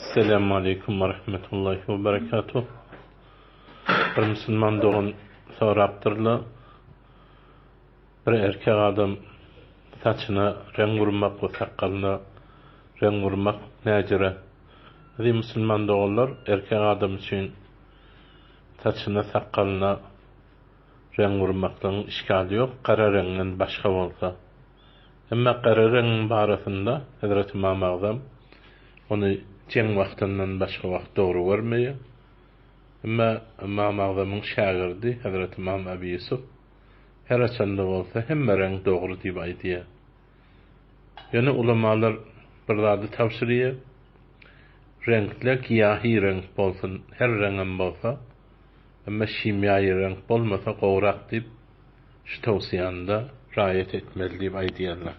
Esselamu aleýkum we rahmetullahi we berekatuh. Bir musulman dogan sorapdyrlar. Bir erkek adam saçyna reň urmak we sakgalyna reň urmak näjüre? Eziz musulman doganlar, erkek adam üçin saçyna, sakgalyna reň urmaklygyň işgali ýok, gara reňden başga bolsa. Emma gara reňiň barasynda Hezreti Ymam Agzam ony jeň wagtyndan başga wagt dogry görmeýär. Emma Ymam Agzamyň şägirdi Hezreti Ymam Abi Ýusup her haçanda bolsa hemme reň dogry diýip aýdýar. Ýöne ulamalar bir zady tabşyrýar, Reňkle giýahy reňk bolsun, her reňem bolsa, emma şimýaýy reňk bolmasa gowrak diýip, şu towsiýany-da raýat etmeli diýip aýdýarlar.